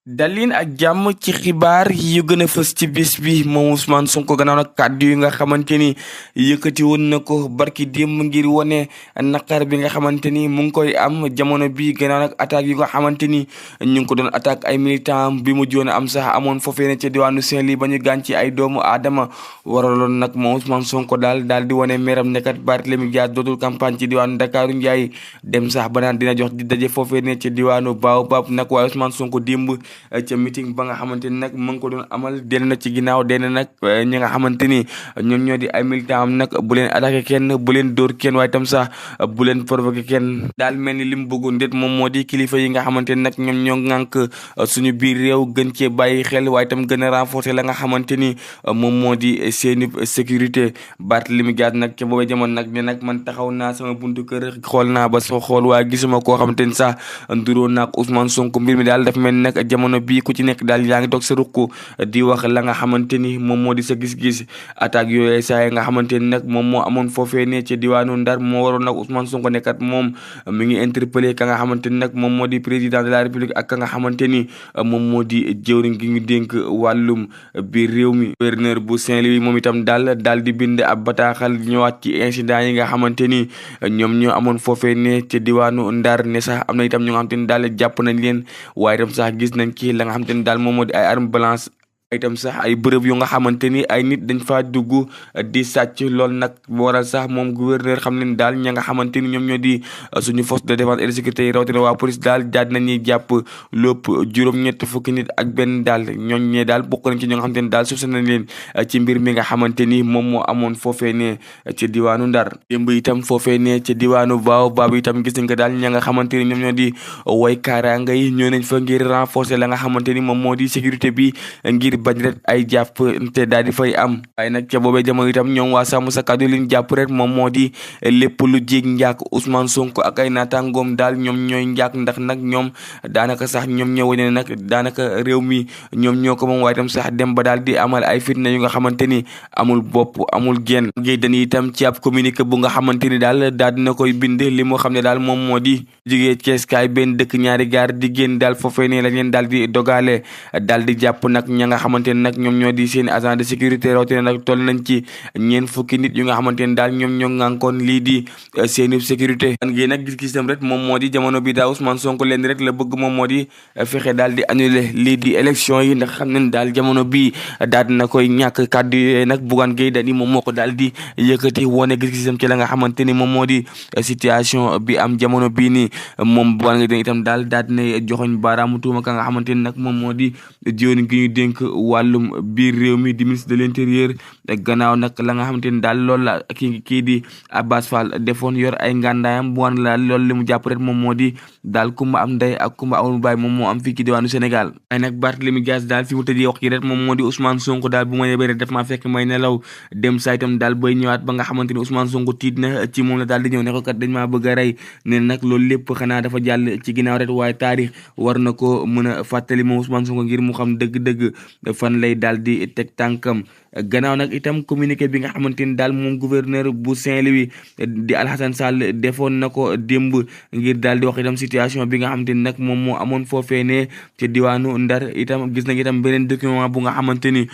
dalin ak jàmm ci xibaar yu gën a fës ci bis bi moom Ousmane Sonko gannaaw nag kàddu yi nga xamante ni yëkkati woon na ko barki démb ngir wane naqar bi nga xamante ni mu ngi koy am jamono bi gannaaw nag attaque yi nga xamante ni ñu ngi ko doon attaque ay militant bi mu joon am sax amoon foofee ne ca diwaanu Saint-Louis ba ñu gaañ ci ay doomu aadama waraloon nag moom Ousmane Sonko daal di wane meram nekkat Barthélémy Dias dootul campagne ci diwaanu Dakaaru Njaay dem sax ba naan dina jox di daje foofee ne ca diwaanu Baobab nag waaye Ousmane Sonko démb ca meeting ba nga xamante ni nag mu ngi ko doon amal dellu na ci ginnaaw dee na nag ñi nga xamante ni ñoom ñoo di ay militant am nag bu leen attaqué kenn bu leen dóor kenn waaye tam sax bu leen provoqué kenn daal mel ni li mu bëggoon déet moom moo di kilifa yi nga xamante ni nag ñoom ñoo ŋànk suñu biir réew gën cee bàyyi xel waaye tam gën a renforcer la nga xamante ni moom moo di seeni sécurité Barthélémy Dias nag ca booba jamono nag ne nag man taxaw naa sama buntu kër xool naa ba soo xool waaye gisuma koo xamante ni sax nduróo naak Ousmane Sonko mbir mi daal dafa mel ni nag jamono bii ku ci nekk daal yaa ngi toog sa ruq di wax la nga xamante ni moom moo di sa gis-gis attaque yooyu saa yi nga xamante ni nag moom moo amoon foofee ne ci diwaanu Ndar moo waroon nag Ousmane Sonko nekkat moom mi ngi interpellé ka nga xamante ni nag moom moo di président de la république ak ka nga xamante ni moom moo di jëwriñ gi ñu dénk wàllum biir réew mi gouverneur bu Saint-Louis moom itam daal di bind ab bataaxal ñëwaat ci incident yi nga xamante ni ñoom ñoo amoon foofee ne ci diwaanu Ndar ne sax am na itam ñu nga xamante ni daal jàpp nañ leen waaye itam sax gis nañ ci la nga xamante ni daal moom moo di ay arme blanche itam sax ay bërëb yu nga xamante ni ay nit dañ faa dugg di sàcc loolu nag waral sax moom gouverneur xam leen daal ña nga xamante ni ñoom ñoo di suñu force de défense et de sécurité yi rawatina waa police daal daal nañuy jàpp lépp juróom-ñett fukki nit ak benn daal ñooñ ñee daal bokk nañ ci ñoo nga xamante ni daal suuf nañ leen ci mbir mi nga xamante ni moom moo amoon foofee ne ci diwaanu Ndar démb itam foofee ne ci diwaanu Baobab itam gis nañ ko daal ña nga xamante ni ñoom ñoo di way kaaraanga yi ñoo nañ fa ngir renforcer la nga xamante ni moom moo di sécurité bi ngir bañ rek ay jàpp te daal di fay am waaye nag ca boobee jamono itam ñoom waa sàmm sa kàddu liñ jàpp rek moom moo di lépp lu jéeg njaak Ousmane Sonko ak ay naataangoom daal ñoom ñooy njaak ndax nag ñoom daanaka sax ñoom ñoo wane ne nag daanaka réew mi ñoom ñoo ko moom waaye itam sax dem ba daal di amal ay fitna yu nga xamante ni amul bopp amul genn géy dañuy itam ci ab communiqué bu nga xamante ni daal dina koy bind li mu xam ne daal moom moo di jógee Cees kaay benn dëkk ñaari gaar di génn daal foofee ne la leen daal di dogaale daal di jàpp nag ña nga xamante ni nag ñoom ñoo di seen agent de sécurité rawatina nag toll nañ ci ñeent fukki nit yu nga xamante ni daal ñoom ñoo ngànkoon lii di seeni sécurité an gi nag gis-gisam rek moom moo di jamono bi daal Ousmane Sonko leen rek la bëgg moom moo di fexe daal di annuler lii di élection yi ndax xam nañ daal jamono bi daal dina koy ñàkk kàddu yooyu nag Bougane Gueye Dany moom moo ko daal di yëkkati wone gis-gisam ci la nga xamante ni moom moo di situation bi am jamono bii nii moom Bougane Gueye Dany itam daal dina joxoñ baaraamu tuuma ka nga xamante ni nag moom moo di jëwriñ gi ñu dénk wàllum biir réew mi di ministre de l'intérieur gannaaw nag la nga xamante ni daal loolu la kii di Abbas Fall defoon yor ay ngàndaayam bu wan la loolu li mu jàpp rek moom moo di daal kumba am ndey ak kumba amul baay moom moo am fii ci diwaanu Sénégal ay nag Barthélémy Dias daal fi mu tëjee wax ci rek moom moo di Ousmane Sonko daal bu ma yebee rek daf maa fekk may nelaw dem saa itam daal bay ñëwaat ba nga xamante ni Ousmane Sonko tiit na ci moom la daal di ñëw ne ko kat dañ maa bëgg a rey ne nag loolu lépp xanaa dafa jàll ci ginnaaw rek waaye taarix war na ko mën a fàttali moom Ousmane Sonko ngir mu xam dëgg-dëgg fan lay daal di teg tànkam gannaaw nag itam communiqué bi nga xamante ni daal moom gouverneur bu Saint-Louis di Alhassane Sall defoon na ko démb ngir daal di wax itam situation bi nga xamante ni nag moom moo amoon foofee ne ci diwaanu Ndar itam gis nañ itam beneen document bu nga xamante ni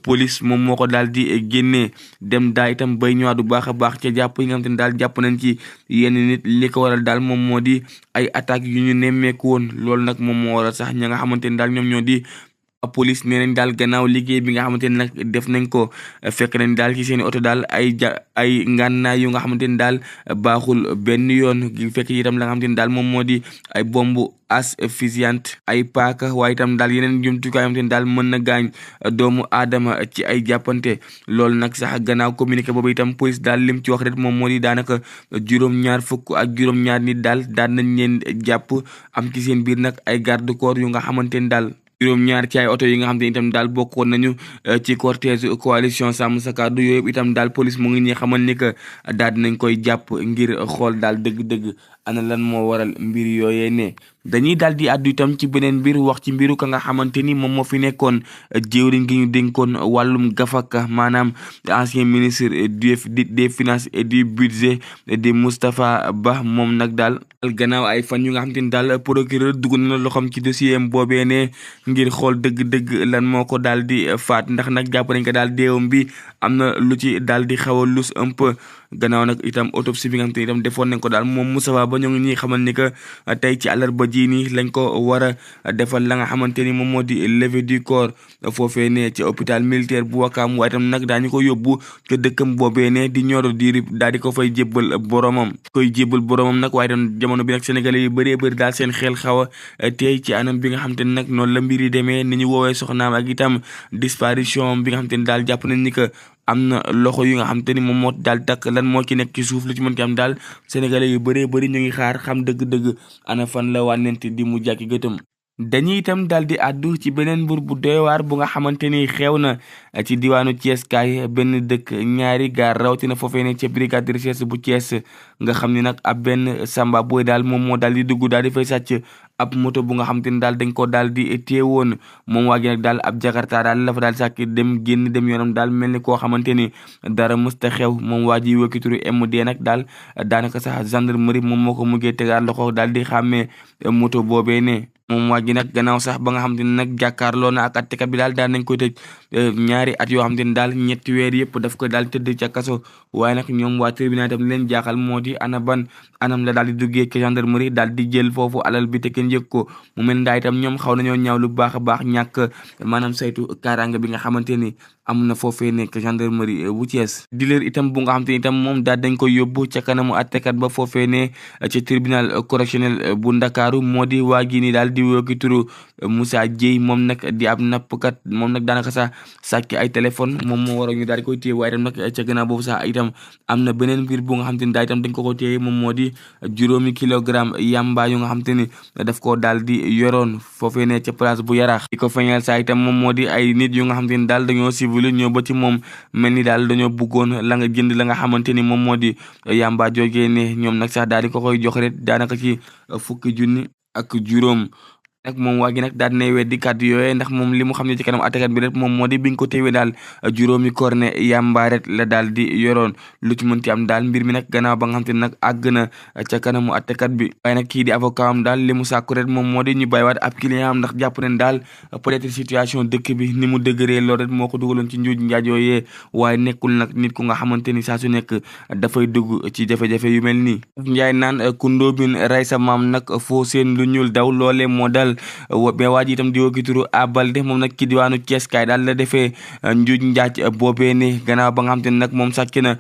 police moom moo ko daal di génnee dem daa itam bay ñëwaat bu baax a baax ca jàpp yi nga xamante ni daal jàpp nañ ci yenn nit li ko waral daal moom moo di ay attaques yu ñu nemmeeku woon loolu nag moom moo waral sax ña nga xamante ni daal ñoom ñoo di police nee nañ daal gannaaw liggéey bi nga xamante ni nag def nañ ko fekk nañ daal ci seen oto daal ay ngànnaay yu nga xamante ni daal baaxul benn yoon fekk itam la nga xamante ni daal moom moo di ay bombe asphyxiante ay paaka waaye itam daal yeneen jumtukaay yoo xamante ni daal mën na gaañ doomu aadama ci ay jàppante loolu nag sax gannaaw communiqué boobu itam police daal lim ci wax rek moom moo di daanaka juróom-ñaar fukk ak juróom-ñaar nit daal nañ leen jàpp am ci seen biir nag ay garde corps yu nga xamante ni daal juróom-ñaar ci ay oto yi nga xam te itam daal bokkoon nañu ci cortège coalition Sàmm Sa Kàddu yooyu itam daal police mu ngi ñi xamal ni que daal dinañ koy jàpp ngir xool daal dëgg-dëgg ana lan moo waral mbir yooyee ne dañuy daal di àddu itam ci beneen mbir wax ci mbiru ka nga xamante ni moom moo fi nekkoon jëwriñ gi ñu dénkoon wàllum gafaka maanaam ancien ministre des finances et du budget di Moustapha Ba moom nag daal gannaaw ay fan yu nga xamante ni daal procureur dugg na loxoom ci dossier am boobee ne ngir xool dëgg-dëgg lan moo ko daal di faat ndax nag jàpp nañ ko daal deewam bi am na lu ci daal di xaw a lus un peu gannaaw nag itam autopsie bi nga xamante ni itam defoon nañ ko daal moom Moustapha Ba ñoo ngi ñuy xamal ni que tey ci àllarba ji nii lañ ko war a defal la nga xamante ni moom moo di levée du corps foofee ne ci hôpital militaire bu Wakaam waaye itam nag daañu ko yóbbu te dëkkam boobee ne di Nioro du Rip daal di ko fay jébbal boromam nag waaye itam jamono bi nag sénégalais yi bëree bëri daal seen xel xaw a tey ci anam bi nga xamante ni nag noonu la mbir yi demee ni ñu woowee soxnaam ak itam disparition bi nga xamante ni daal jàpp nañ ni que am na loxo yu nga xamante ni moom moo daal takk lan moo ci nekk ci suuf lu ci mën ki am daal sénégalais yu bëree bëri ñu ngi xaar xam dëgg-dëgg ana fan la wànnent di mu jàkki gëtëm dañuy itam daal di àddu ci beneen mbir bu doy waar bu nga xamante ni xew na ci diwaanu Thiès kaay benn dëkk ñaari gaar rawatina foofee ne ca brigade de recherche bu Thiès nga xam ni nag ab benn samba boy daal moom moo daal di dugg daal di fay sàcc ab moto bu nga xamante ni daal dañ ko daal di téewoon moom waa gi nag daal ab jakarta daal la fa daal sàcc dem génn dem yoonam daal mel ni koo xamante ni dara mësta xew moom waa ji wëkkituru MD nag daal daanaka sax gendarmerie moom moo ko mujjee tegaat loxo daal di xàmmee moto boobee ne moom waa ji nag gannaaw sax ba nga xamante ni nag jàkkaarloo na ak attekat bi daal daan nañ koy tëj ñaari at yoo xamante ni daal ñetti weer yëpp daf ko daal tëdd ca kaso waaye nag ñoom waa tribunal itam leen jaaxal moo di ana ban anam la daal di duggee ci gendarmerie daal di jël foofu alal bi te kenn yëg ko mu mel ndaa itam ñoom xaw nañoo ñaaw lu baax a baax ñàkk maanaam saytu kaaraanga bi nga xamante ni am na foofee nekk gendarmerie bu Thiès dileer itam bu nga xamante ni itam moom daal dañ koy yóbbu ca kanamu attekat ba foofee ne ci tribunal correctionnel bu Ndakaaru moo di waa gi ni daal di wooki turu Moussa Dieye moom nag di ab nappkat moom nag daanaka sax sàcc ay téléphone moom moo waroon ñu daal di koy téye waaye itam nag ca gannaaw boobu sax itam am na beneen mbir bu nga xamante ni daal itam dañ ko téye moom moo di 5 kilogramme yamba yu nga xamante ni daf koo daal di yoroon foofee ne ca place bu Yaraax di ko feeñal saa itam moom moo di ay nit yu nga xamante ni daal dañoo civil ñoo ba ci moom mel ni daal dañoo bëggoon la nga jënd la nga xamante ni moom moo di yamba joogee ne ñoom nag sax daal di ko koy jox rek daanaka ci 10 junni ak juróom nag moom waa gi nag daal dinay weddi kàddu yooyee ndax moom li mu xam ne ci kanam attekat bi rek moom moo di biñ ko téewee daal 5 corne yamba rek la daal di yoroon lu ci mënti am daal mbir mi nag gannaaw ba nga xam te ne nag àgg na ca kanamu attekat bi waaye nag kii di avocat am daal li mu sàkku rek moom moo di ñu bàyyiwaat ab client am ndax jàpp nañ daal peut-être situation dëkk bi ni mu dëgëree loolu rek moo ko dugaloon ci njuuj njaaj yooyee waaye nekkul nag nit ku nga xamante ni saa su nekk dafay dugg ci jafe-jafe yu mel nii njaay naan ku ndóobin rey sa maam nag foo seen lu ñuul daw loolee moo dal mais waa ji itam di woo turu Abalde moom nag ki diwaanu Thiès kaay daal la defee njuuj njaaj boobee ne gannaaw ba nga xam te ne nag moom sàcc na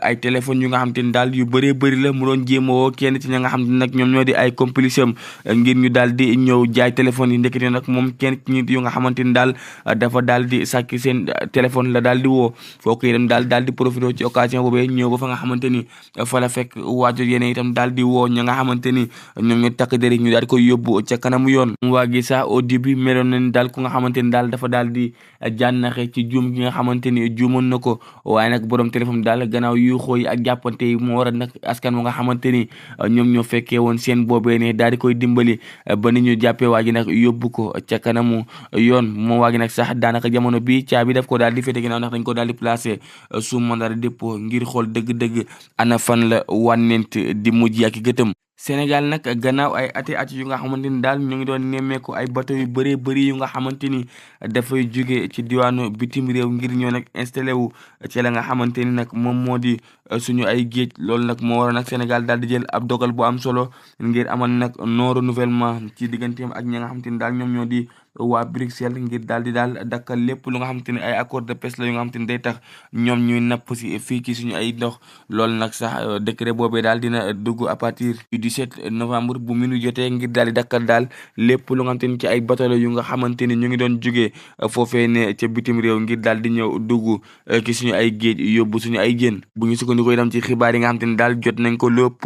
ay téléphone yu nga xam te ne daal yu bëree bëri la mu doon jéem a woo kenn ci ña nga xam te ne nag ñoom ñoo di ay complice am ngir ñu daal di ñëw jaay téléphone yi ndekete nag moom kenn ci nit yu nga xamante ni daal dafa daal di sàcc seen téléphone la daal di woo foo ko itam daal di profité ci occasion boobee ñëw ba fa nga xamante ni fa la fekk waajur yéene itam daal di woo ña nga xamante ni ñoom ñoo takk deri ñu daal di koy yóbbu ca kanamu yoon gi sax au début meloon nañ daal ku nga xamante ni daal dafa daal di jànnaxe ci juum gi nga xamante ni juumoon na ko waaye nag borom téléphone daal gannaaw yu xooy ak jàppante yi moo war a nag askan wa nga xamante ni ñoom ñoo fekkee woon seen boobee ne daal di koy dimbali ba ni ñu jàppee waa ji nag yóbbu ko ca kanamu yoon moom waa gi nag sax daanaka jamono bi caabi daf ko daal di féete ginnaaw ndax dañ ko daal di placé sous mandat de dépôt ngir xool dëgg-dëgg ana fan la wànnent di mujj ak gëtëm Sénégal nag gannaaw ay at yu nga xamante ni daal ñu ngi doon nemmeeku ay bateau yu bëree bëri yu nga xamante ni dafay jóge ci diwaanu bitim réew ngir ñoo nag installé wu ci la nga xamante ni nag moom moo di suñu ay géej loolu nag moo waroon nag Sénégal daal di jël ab dogal bu am solo ngir amal nag non renouvellement ci digganteem ak ñi nga xamante ni daal ñoom ñoo di waa Bruxelles ngir daal di daal dakkal lépp lu nga xamante ni ay accord de pêche la yu nga xamante ni day tax ñoom ñuy napp si fii ci suñu ay ndox loolu nag sax décret boobee daal dina dugg à partir du 17 novembre bu minuit jotee ngir daal di dakkal daal lépp lu nga xamante ni ci ay bateau yu nga xamante ni ñu ngi doon jógee foofee ne ca bitim réew ngir daal di ñëw dugg ci suñu ay géej yóbbu suñu ay jën bu ñu sukkandikoo itam ci xibaar yi nga xam te ne daal jot nañ ko lépp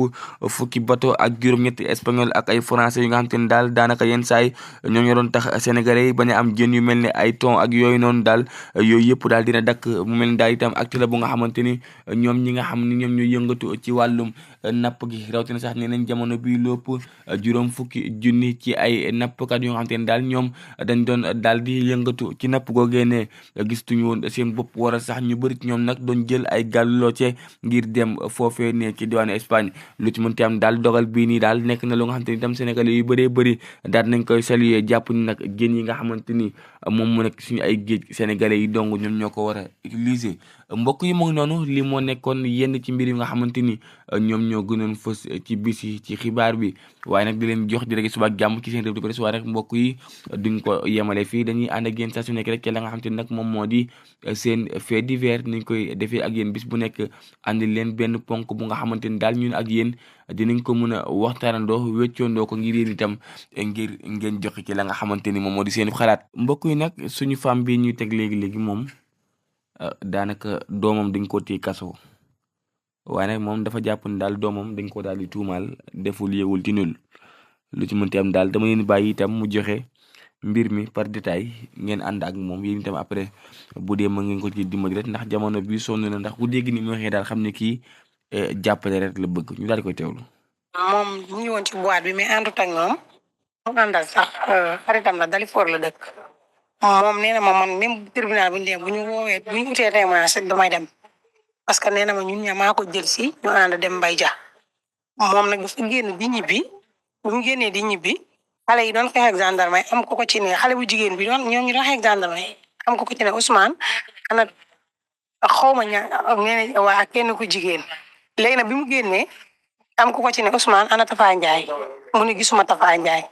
fukki bateau ak juróom-ñetti espagnol ak ay français yu nga xam te ne daal daanaka yenn saay ñoo ngi doon tax sénégalais yi bañ a am jën yu mel ne ay thon ak yooyu noonu daal yooyu yëpp daal dina dakk mu mel ni daal itam acte la bu nga xamante ni ñoom ñi nga xam ni ñoom ñooy yëngatu ci wàllum napp gi rawatina sax nee nañ jamono bi lépp juróom fukki junni ci ay nappkat yu nga xamante ne daal ñoom dañ doon daal di yëngatu ci napp googee ne gistuñu woon seen bopp war a sax ñu bëri ci ñoom nag doon jël ay gàllooce ngir dem foofee ne ci diwaanu Espagne lu ci mënti am daal dogal bii nii daal nekk na lu nga xamante ni itam sénégalais yu bëree bëri daal nañ koy saluer jàpp ni nag géej yi nga xamante ni moom mu nekk suñu ay géej sénégalais yi dong ñoom ñoo ko war a utiliser mbokk yi mu ngi noonu li moo nekkoon yenn ci mbir yi nga xamante ni ñoom ñoo gënoon fës ci bis yi ci xibaar bi waaye nag di leen jox di rek suba ak jàmm ci seen revue de presse waaye rek mbokk yi duñ ko yemale fii dañuy ànd ak yéen saa su nekk rek ci la nga xamante ni nag moom moo di seen fait divers niñ koy defee ak yéen bis bu nekk andi leen benn ponk bu nga xamante ni daal ñun ak yéen dinañ ko mën a waxtaanandoo wéccoondoo ko ngir yéen itam ngir ngeen joxe ci la nga xamante ni moom moo di seen xalaat mbokk yi nag suñu femme bi ñuy teg léegi-léegi moom daanaka doomam dañ ko téye kaso waaye nag moom dafa jàpp ne daal doomam dañ ko daal di tuumaal deful yewul tinul lu ci mënti am daal dama leen bàyyi itam mu joxe mbir mi par détail ngeen ànd ak moom yéen itam après bu dee ma ngeen ko ci dimbali rek ndax jamono bi sonn na ndax ku dégg ni mu waxee daal xam ne kii jàppale rek la bëgg ñu daal di koy teewlu. moom mu ngi woon ci boîte bi mais àndut ak ñoom mu àndal sax xaritam la Dalifort la dëkk moom nee na ma man même tribunal bu ñu dem bu ñu woowee bu ñu utee témoignage rek damay dem parce que nee na ma ñun ñaa maa ko jël si ñu ànd dem Mbay Ja moom nag dafa génn di ñibbi bu mu génnee di ñibbi xale yi doon xeex ak gendarme am ko ci ne xale bu jigéen bi doon ñoom ñu doon xeex ak gendarme am ko ci ne Ousmane ana xaw ma ña nee na waa kenn ku jigéen léegi nag bi mu génnee am ko ci ne Ousmane ana Tafa Ndiaye mu ne gisuma Tafa Ndiaye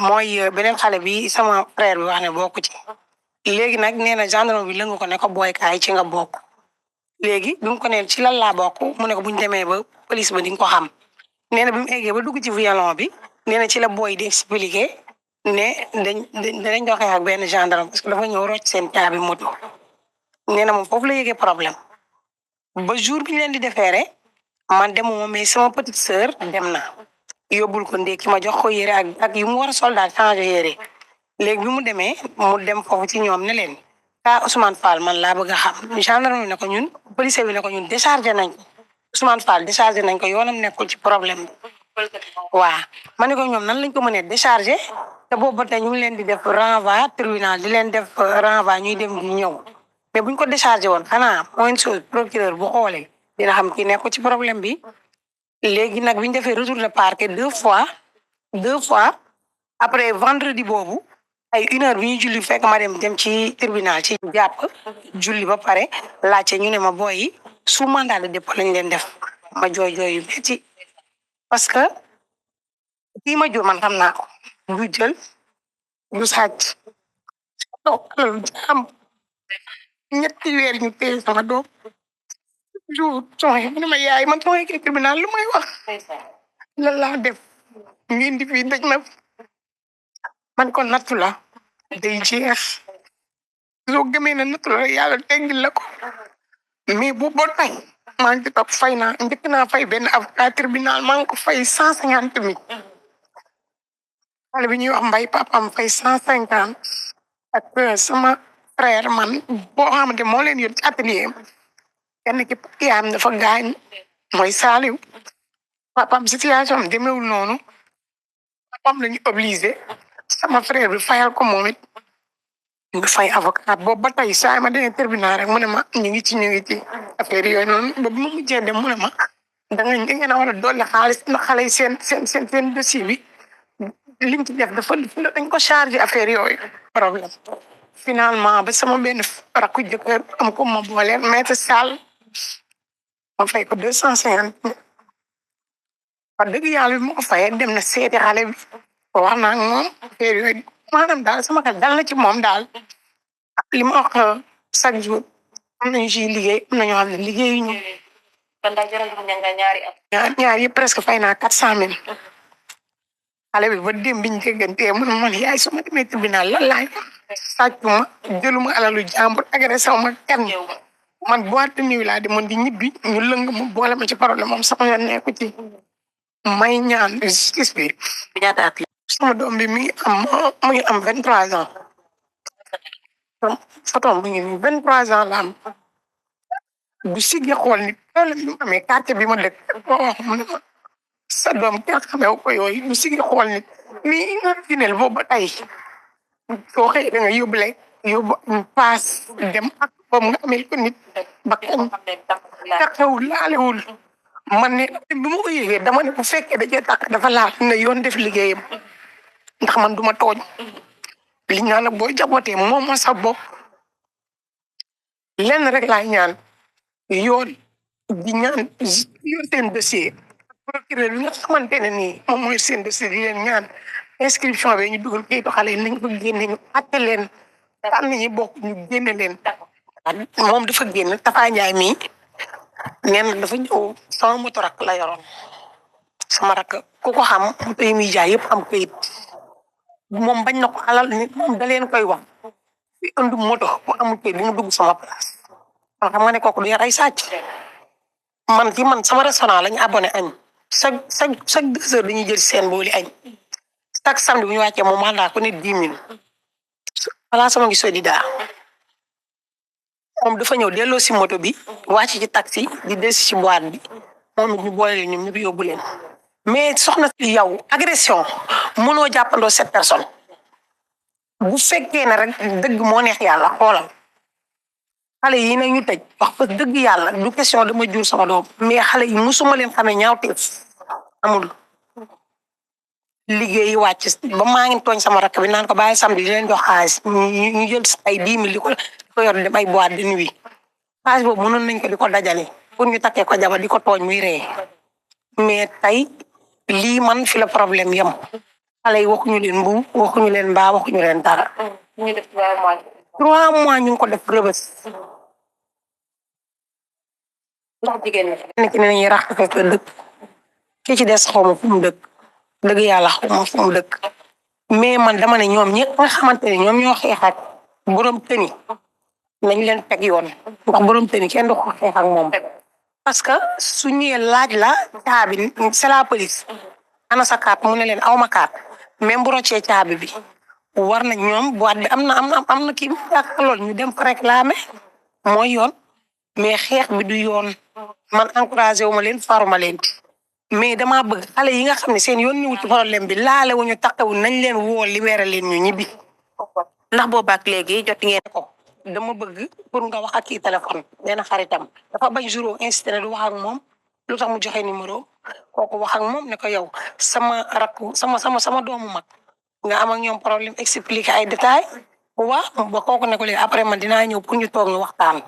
mooy beneen xale bi sama frère bi wax ne bokku ci léegi nag nee na gendarme bi lëngu ko ne ko booy kaay ci nga bokk léegi bi mu ko ne ci lan laa bokk mu ne ko bu ñu demee ba police ba di nga ko xam nee na bi mu eggee ba dugg ci violon bi nee na ci la booy di expliquer ne dañ doon xeex ak benn gendarme parce que dafa ñëw rocc seen caabi moto nee na moom foofu la yëgee problème ba jour bi ñu leen di defeere man demuma mais sama petite sœur dem na yóbbul ko ndékki ma jox ko yére ak yu mu war a sol daal changé yére léegi bi mu demee mu dem foofu ci ñoom ne leen ka Ousmane Fall man laa bëgg a xam gendarme bi ne ko ñun policier bi ne ko ñun déchargé nañ ko Ousmane Fall déchargé nañ ko yoonam nekkul ci problème bi waaw ma ne ko ñoom nan lañ ko mënee déchargé te boobu ba tey ñu ngi leen di def renvoi tribunal di leen def renvoi ñuy dem di ñëw mais buñ ko déchargé woon xanaa mooy chose procureur bu xoolee dina xam kii nekkul ci problème bi léegi nag bi ñu defee retour de parquet deux fois après vendredi boobu ay 1 heure bi ñuy julli fekk ma dem ci tribunal ci jàpp julli ba pare laajte ñu ne ma booy yi sous mandat de dépôt lañ leen def ma jooy yu metti parce que kii ma jur man xam naa ko du jël du sàcc donc alalu jaam 3 weer ñu téye sama doom jour soxna mu ne ma yaay man soxna kii tribunal lu may wax lan laa def ñu indi fii daj na man ko nattu la day jeex soo gëmee ne nattu la yàlla teggil la ko mais bu ba tey maa ngi topp fay naa njëkk naa fay benn avocat tribunal maa ngi ko fay 150 000 xale bi ñuy wax mbay papam fay 150 ak sama frère man boo xamante moo leen yor ci atelier kenn ki yaayam dafa gaañ mooy Saliou papam situation am demeewul noonu papam la ñu obligé sama frère bi fayal ko moom it nga fay avocat boobu ba tey saa ma demee tribunal rek mu ne ma ñu ngi ci affaire yooyu noonu ba bu ma mujjee dem mu ne ma dangeen a war a dolli xaalis ndax xale yi seen dossier bi liñ ci def dafa dañ ko chargé affaire yooyu problème finalement ba sama benn rakku jëkkër am ko ma booleel maître Sall ma fay ko 250 000 wax dëgg yàlla bi ma ko fayee dem na seeti xale bi wax naa ak moom affaire yooyu maanaam daal sama xel dal na ci moom daal li ma wax chaque jour am nañu ciy liggéey am na ñoo xam ne liggéeyuñu. kon daal jërëjëf nga ñaari at. ñaar yi presque fay naa 400 000 xale bi ba démb biñ déggantee mu ne man yaay su ma demee tribunal lan laay sàccuma jëluma alalu jàmbur agressé ma kenn man boîte de nuit laa demoon di ñibbi ñu lëng mu boole ma ci problème moom sama yoon nekku ci may ñaan justice bi ñaata at sama doom bi mu ngi am 23 ans photo mu ngi nii 23 ans la am bu siggi xool nit problème bi mu amee quartier bi ma dëkk moo wax mu ne ma sa doom kenn xamew ko yooyu bu siggi xool nit mais imaginel boobu ba tey soo xëyee da nga yóbbu paas dem ak boobu nga amel ko nit ba kañ taxawul laalewul man ne bi ma ko yëgee dama ne bu fekkee da cee takk dafa laal ne yoon def liggéeyam ndax man duma tooñ li ñaan nag boo jabootee moom ma sa bopp lenn rek laay ñaan yoon di ñaan yor seen dossier procureur bi nga xamante ne nii moom mooy seen dossier di leen ñaan inscription bi ñu dugal kayitu xale yi nañ ko génne ñu atte leen tànn ñi bokk ñu génne leen moom dafa génn Tafa Njaay mii nee na dafa ñëw sama moto rakk la yoroon sama rakk ku ko xam moto yi muy jaay yëpp am kayit moom bañ na ko alal nit moom da leen koy wax fi indi moto bu amul kayit bu mu dugg sama place man xam nga ne kooku du yar ay sàcc man sama restaurant lañu abonné añ chaque 2 heures dañuy jël seen booli añ chaque samedi bu ñu wàccee moom mandat ko ne 10 000 voilà sama ngi sodi daa moom dafa ñëw delloo si moto bi wàcc ci taxi di des ci boîte bi moom it ñu boole leen ñoom ñëpp yóbbu leen mais soxna si yow agression mënoo jàppandoo 7 personnes bu fekkee ne rek dëgg moo neex yàlla xoolal xale yi nag ñu tëj wax fa dëgg yàlla du question dama jur sama doom mais xale yi musuma leen xamee ñaawteef amul liggéeyi wàcc ba maa ngi tooñ sama rakk bi naan ko bàyyi samedi di leen jox xaalis ñu jël ay 10 000 di ko yor dem ay boîte de nuit xaalis boobu mënoon nañ ko di ko dajale pour ñu takkee ko jabar di ko tooñ muy ree mais tey lii man fi la problème yam xale yi waxuñu leen mbu waxuñu leen mbaa waxuñu leen dara. ñu def 3 mois. 3 mois ñu ngi ko def rëbës. ndax jigéen ñi. kenn ki ne nañuy rax fekk dëkk ki ci des xaw ma fu mu dëkk dëgg yàlla xaw ma fu mu dëkk mais man dama ne ñoom ñi nga xamante ne ñoom ñoo xeex ak borom tëni nañ leen teg yoon ndax borom tëni kenn du ko xeex ak moom parce que su ñëwee laaj la caabi c'est la police ana sa carte mu ne leen aw ma carte même bu roccee caabi bi war na ñoom boîte bi am na kii ak lool ñu dem fa réclamer mooy yoon mais xeex bi du yoon man encouragé wu ma leen faruma leen mais damaa bëgg xale yi nga xam ne seen yoon ñëwul ci problème bi laale wu ñu taxawu nañ leen woo libéré leen ñu ñibbi. ndax boobaak léegi jot ngeen ko dama bëgg pour nga wax ak kii téléphone benn xaritam dafa bañ jour insisté ne du wax ak moom lu tax mu joxe numéro kooku wax ak moom ne ko yow sama rakku sama doomu mag nga am ak ñoom problème expliqué ay détails waaw ba kooku ne ko léegi après man dinaa ñëw pour ñu toog ñu waxtaan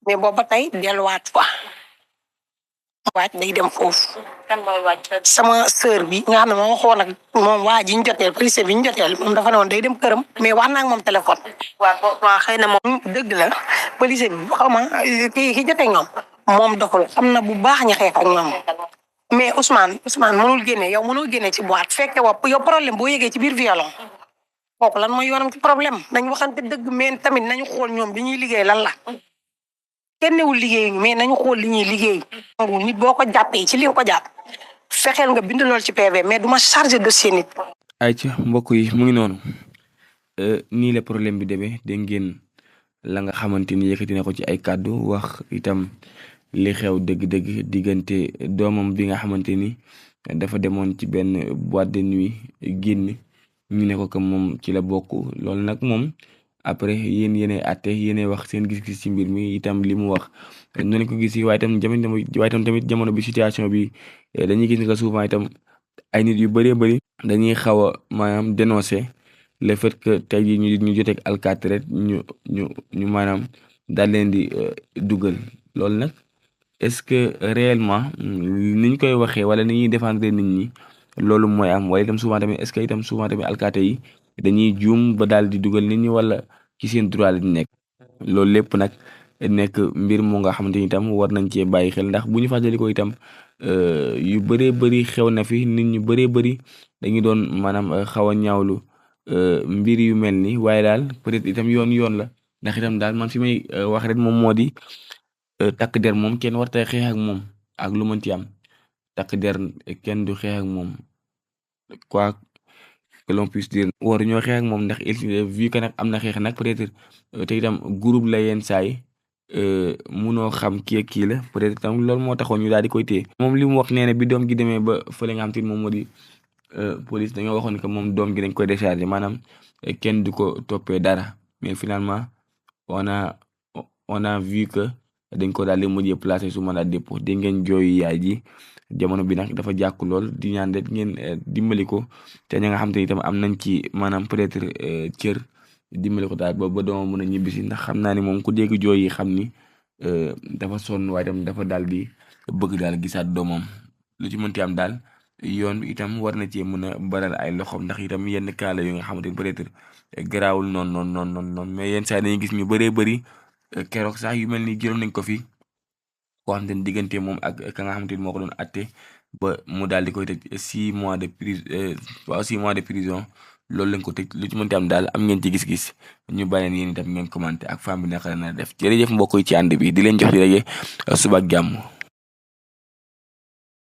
mais boobu ba tey delluwaat fa waaj day dem foofu. kan mooy wàcc. sama sœur bi nga xam ne moom waxoon ak moom waa ji ñu joteel policier bi ñu joteel moom dafa ne woon day dem këram mais wax naa ak moom téléphone. waaw xëy na moom. dëgg la policier bi xaw ma ki jotee ñoom moom doxul xam na bu baax ñu xeex ak ñoom mais Ousmane mënul génne yow mënoo génne ci boîte fekke wa yow problème boo yegee ci biir violon kooku lan mooy yoonam ci problème nañ waxante dëgg mais tamit nañu xool ñoom bi ñuy liggéey lan la. kenn newul liggéey mais nañu xool li ñuy liggéey. nit boo ko jàppee ci li nga ko jàpp fexeel nga bind lool ci PV mais du ma chargé dossier nit. ayca mbokk yi mu ngi noonu nii la problème bi demee dégg ngeen la nga xamante ni yëkkati na ko ci ay kàddu wax itam li xew dëgg-dëgg diggante doomam bi nga xamante ni dafa demoon ci benn boîte de nuit génn ñu ne ko que moom ci la bokk loolu nag moom. après yéenay àtte yéenay wax seen gis-gis ci mbir mi itam li mu wax noonu ko gis waaye itam tamit jamono bi situation bi dañuy gis ni que souvent itam ay nit yu bëree bëri dañuy xaw a maanaam dénoncer le fait que tey jii ñu joteeg alkaati rek ñu maanaam daal leen di dugal loolu nag est-ce que réellement ni ñu koy waxee wala ni ñuy défendre nit ñi loolu mooy am wala itam souvent tamit est-ce que itam souvent tamit alkaati yi dañuy juum ba daal di dugal nit ñi wala ci seen droit la nekk loolu lépp nag nekk mbir mu nga xamante ni itam war nañ cee bàyyi xel ndax bu ñu fàttali ko itam yu bëree bëri xew na fi nit ñu bëree bëri dañu doon maanaam xaw a ñaawlu mbir yu mel ni waaye daal peut-être itam yoon la ndax itam daal man fi may wax rek moom moo di takk der moom kenn warta xeex ak moom ak lu mën ci am takk der kenn du xeex ak moom quoi que l'on puisse dire war ñoo xeex ak moom ndax il vu que nag am na xeex nag peut-être te itam groupe la yenn saay munoo xam kii ak kii la peut-être tam loolu moo taxoon ñu daal di koy téye moom li mu wax nee na bi doom gi demee ba fële nga xam te moom moo di police dañoo waxoon que moom doom gi dañ koy décharger maanaam kenn du ko toppee dara mais finalement on a on a vu que dañ ko daal di mujjee placé sous mandat de dépôt dégg ngeen jooyu yaay ji jamono bi nag dafa jàkku lool di ñaan rek ngeen dimbali ko te ña nga xam te itam am nañ ci maanaam peut-être cër dimbali ko daal ba doomam mën a ñibbisi ndax xam naa ni moom ku dégg jooy yi xam ni dafa sonn waaye itam dafa daal di bëgg daal gisaat doomam lu ci mënti am daal yoon bi itam war na cee mën a baral ay loxoom ndax itam yenn kaala yu nga xamante ni peut-être garaawul noonu mais yenn saa dañuy gis ñu bëree bëri keroog sax yu mel ni jëloon nañ ko fi koo xamante ni diggante moom ak ka nga xamante ni moo ko doon atte ba mu daal di koy tëj 6 mois de prison waaw 6 mois de prison loolu lañ ko tëj lu ci mënti am daal am ngeen ci gis-gis ñu bàyyi leen yéen itam ngeen commenté ak femme bi naka la na def jërëjëf mbokk yi ci ànd bi di leen jox di rege suba ak jàmm